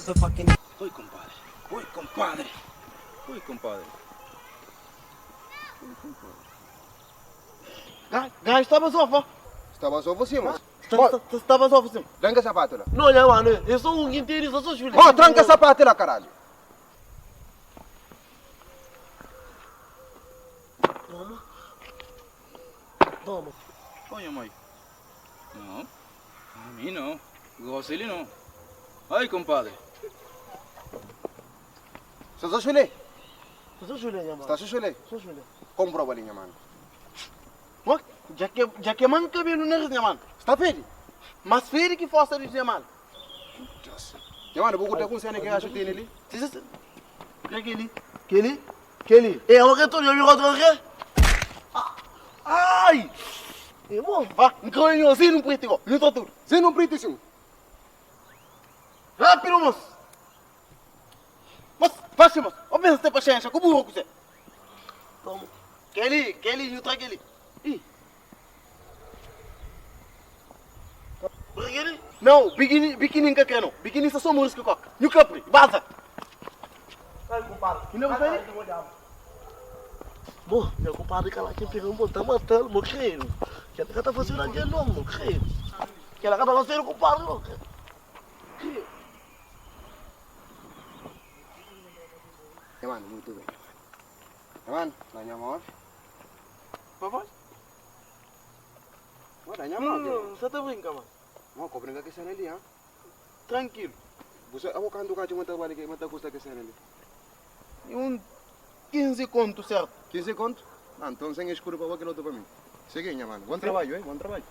Oi compadre, oi compadre, oi compadre. Gajo sta bazofa. Sta bazofa sim, moço. Sta bazofa sim. Tranca sapato lá. Não, nha mano, é só um que entende, só só filho. Ó, tranca sapato lá, caralho. Toma. Toma. Oi, nha mãe. Não, a mim não. Gosto ele não. Ai, compadre. Sta só chulé. Sta só chulé, nha mano. Sta só chulé. Só chulé. Comprova ali, nha mano. Ó, dja ke, dja keman kabelu na ris, nha mano. Sta fedi? Mas fedi ki fosa di nha mano. Deus. Nha mano, bu ku ta kun sena ki achu tene li? Si, si, si. Kre keli, keli, keli. E, o ke tudu, obi kontra ke? Ai! E bom, va, N kre nho, si nu priti go, nhu tra tudu. Si nu priti sin. Rapidu, mos. Mos, faxi, mos. Bo pensa ten paxenxa ku buru kuzê? Toma. Keli, keli, nhu tra keli. Ih. Keli? Não, bikini, bikini N ka kre nau. Bikini sta so moris ku koka. Nhu kapri, baza. Ai, kumpadri. Inda bu sta li? Bo, nha kumpadri kala ki pega bo ta matal, bo kredu. Kela ka ta fasiu na kel nom, bo kredu. Kela ka ta fasiu kumpadri, bo kredu. Nha mano, muito bem. Nha mano, dá nha mão. Pa voz? Bo dá nha mão. Não, você tá brinca, mano. Mo, ko brinca que cena ali, ha? Tranquilo. Você, abo canto cacho mata vale que mata custa que cena ali. E um 15 conto, certo? 15 conto? Ah, então sem escuro para aquele outro para mim. Segue, nha mano. Bom trabalho, hein? Bom trabalho.